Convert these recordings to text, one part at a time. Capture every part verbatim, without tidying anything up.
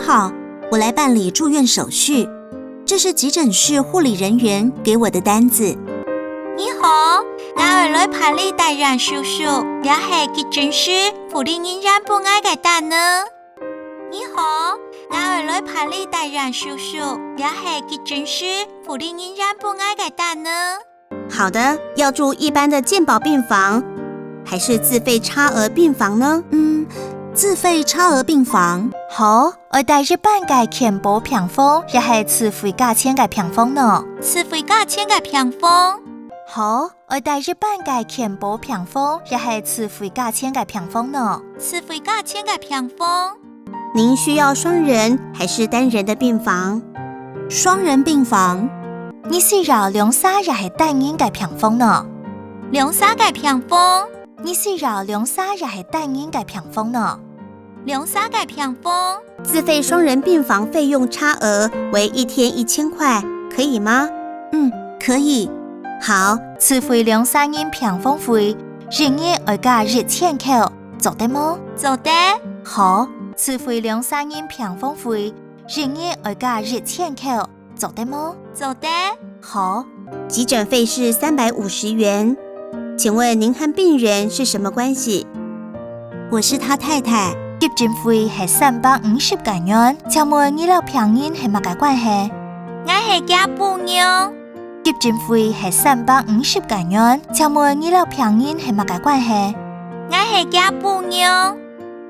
好，我来办理住院手续。这是急诊室护理人员给我的单子。你好，𠊎愛來辦理帶院手續，這係急診室護理人員分𠊎个單呢。你好，𠊎愛來辦理帶院手續，這係急診室護理人員分𠊎个單呢。 好的，要住一般的健保病房，还是自费差额病房呢？嗯，自费差额病房。好，愛戴一般个健保病房，也係自费加钱个病房呢？自费加钱个病房。好，愛戴一般个健保病房，也係自费加钱个病房呢？自费加钱个病房。 您需要双人还是单人的病房？双人病房。你需要两儕也係單人个病房呢？两儕个病房。你需要两儕也係單人个病房呢？两儕个病房。自费双人病房费用差额为一天一千块，可以吗？嗯，可以。好，自费两三人病房费，一日爱加一千块。 做得无？做得。好，自费两三人病房费，一日爱加一千块，做得无？做得。好。急诊费是三百五十元，请问您和病人是什么关系？我是他太太。急诊费系三百五十个元，请问你摎病人系么个关系？𠊎系厥餔娘。 急诊费系三百五十个元，请问你摎病人系么个关系？𠊎系厥餔娘。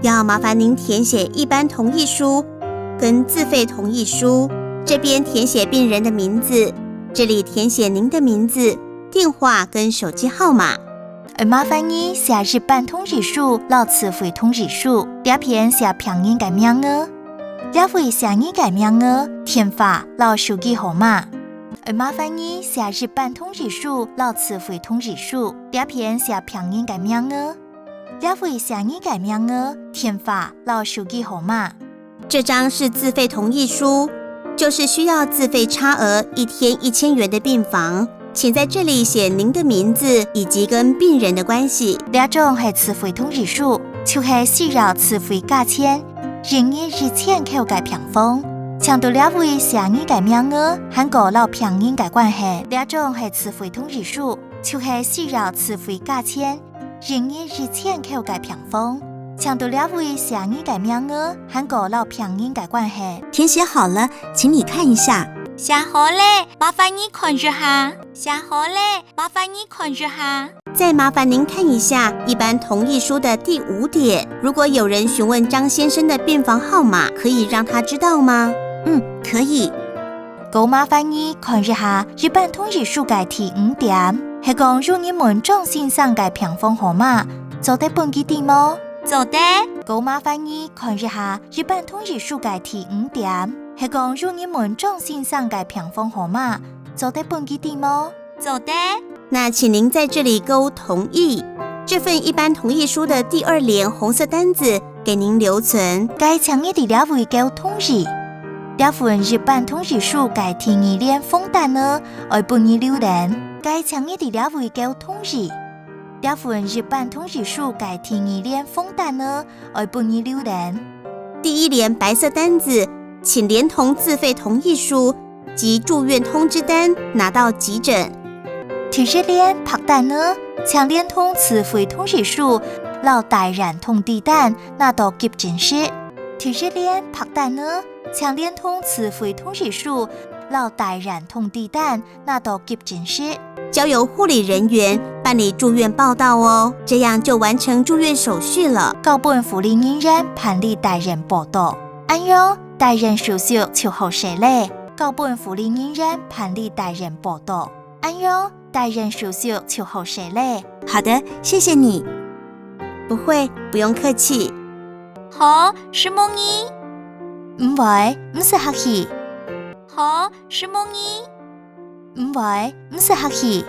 要麻烦您填写一般同意书跟自费同意书，这边填写病人的名字，这里填写您的名字、电话跟手机号码。 爱麻烦你写一般同意书摎自费同意书，这片写病人个名仔，这位写你个名仔、电话摎手机号码。爱麻烦你写一般同意书摎自费同意书，这片写病人个名仔，这位写你个名仔、电话摎手机号码。 这张是自费同意书，就是需要自费差额一天一千元的病房，请在这里写您的名字以及跟病人的关系。这张系自费同意书，就系需要自费加钱，一日一千块个病房，请到这位写你个名仔，还过摎病人个关系。这张系自费同意书，就系需要自费加钱， 一日一千块个病房，请到这位写你个名仔，还过摎病人个关系。填写好了，请你看一下。写好了，麻烦你看一下。写好了，麻烦你看一下。再麻烦您看一下一般同意书的第五点，如果有人询问张先生的病房号码，可以让他知道吗？嗯，可以。 过麻烦你看一下一般同意书个第五点，系讲有人问张先生个病房号码，做得分佢知无？做得。过麻烦你看一下一般同意书个第五点，系讲有人问张先生个病房号码，做得分佢知无？ 做得。那请您在这里勾同意。这份一般同意书的第二联红色单子给您留存。该请你在这位勾同意。这份一般同意书个第二联红单仔，爱分你留等。该请你在这位勾同意。这份一般同意书个第二联红单仔， 爱分你留等。第一联白色单子，请连同自费同意书及住院通知单拿到急诊。第一联白单仔，请连同自费同意书摎带院通知单拿到急诊室。第一联白单仔，请连同自费同意书摎带院通知单 拿到急诊室，交由护理人员办理住院报到哦，这样就完成住院手续了。交分护理人员办理带院报到，恁样带院手续就好势了。交分护理人员办理带院报到，恁样带院手续就好势了。好的，谢谢你。不会，不用客气。好，承蒙你。毋会，毋使客气。好，承蒙你。 毋会，毋使客气。